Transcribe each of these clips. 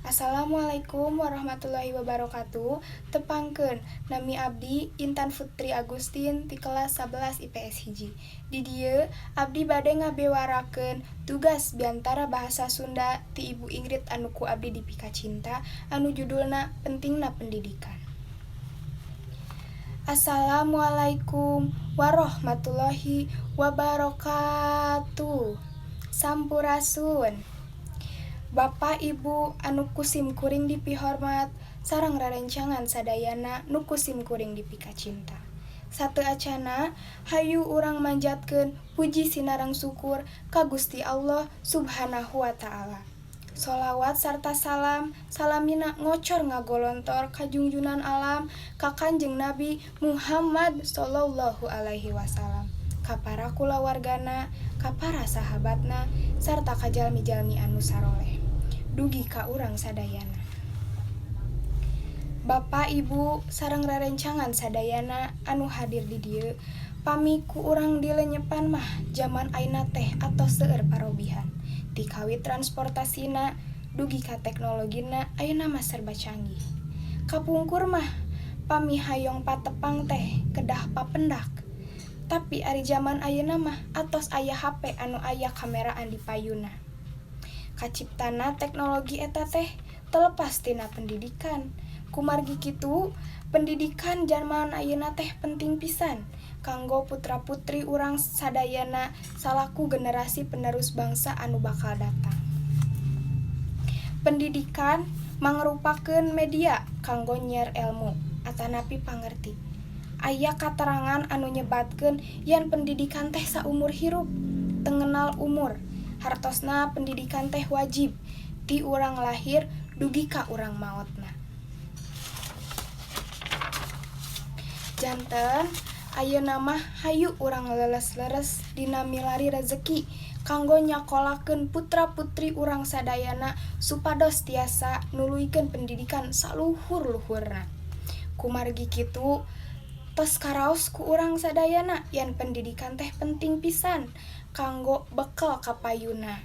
Assalamualaikum warahmatullahi wabarakatuh. Tepangkeun, nami abdi Intan Putri Agustin ti kelas 11 IPS 1. Di dieu abdi bade ngabewarakeun tugas biantara bahasa Sunda ti Ibu Ingrid anu ku abdi dipikacinta, anu judulna Pentingna Pendidikan. Assalamualaikum warahmatullahi wabarakatuh. Sampurasun. Bapak Ibu anu ku sim kuring dipihormat sareng rerencangan sadayana nu ku sim kuring dipikacinta. Sateuacana, hayu urang manjatkeun puji sinareng syukur ka Gusti Allah Subhanahu wa Ta'ala. Sholawat sarta salam salamina ngocor ngagolontor ka junjunan alam, ka Kanjeng Nabi Muhammad Shallallahu Alaihi Wasallam, ka para kulawargana, ka para sahabatna, sarta ka jalmi-jalmi anu saroleh dugi ka urang sadayana. Bapak, Ibu, sareng rerencangan sadayana anu hadir di dieu, pami ku urang dilenyepan mah, jaman ayeuna teh atos seueur parobihan. Ti kawit transportasina dugi ka teknologina, ayeuna mah serba canggih. Kapungkur mah pami hayong patepang teh kedah papendak. Tapi ari jaman ayeuna mah atos aya HP anu aya kameraan di payuna. Kaciptana teknologi eta teh telepas tina pendidikan. Kumargi kitu, pendidikan jaman ayeuna teh penting pisan kanggo putra-putri urang sadayana salaku generasi penerus bangsa anu bakal datang. Pendidikan mangrupakeun media kanggo nyiar elmu atanapi pangerti. Aya katerangan anu nyebatkeun yen pendidikan teh saumur hirup, teu ngenal umur. Hartosna pendidikan teh wajib ti urang lahir dugi ka urang maotna. Janten ayeuna mah hayu urang leles-leres dina milari rezeki kanggo nyakolakeun putra-putri urang sadayana supados tiasa nuluykeun pendidikan saluhur-luhurna. Kumargi kitu, tos karaos ku urang sadayana yen pendidikan teh penting pisan kanggo bekel ka payuna.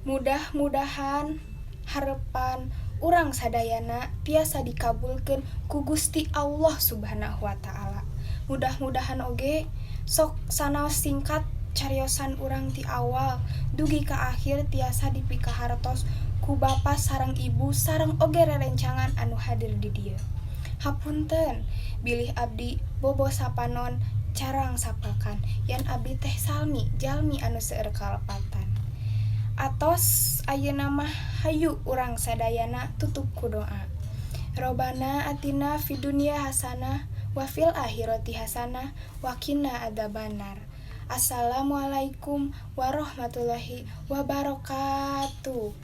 Mudah-mudahan harepan urang sadayana tiasa dikabulkeun ku Gusti Allah Subhanahu wa Ta'ala. Mudah-mudahan oge sok sanaos singkat cariosan urang ti awal dugi ka akhir tiasa dipikahartos ku Bapa sareng Ibu sareng oge rerencangan anu hadir di dieu. Hapunten bilih abdi bobo sapanon carang sapakan, yen abdi teh salmi jalmi anu seueur kalepatan. Atos, ayeuna mah hayu urang sadayana tutup ku doa. Robana atina fid dunya hasanah wa fil akhirati hasanah wa qina adzabannar. Assalamualaikum warahmatullahi wabarakatuh.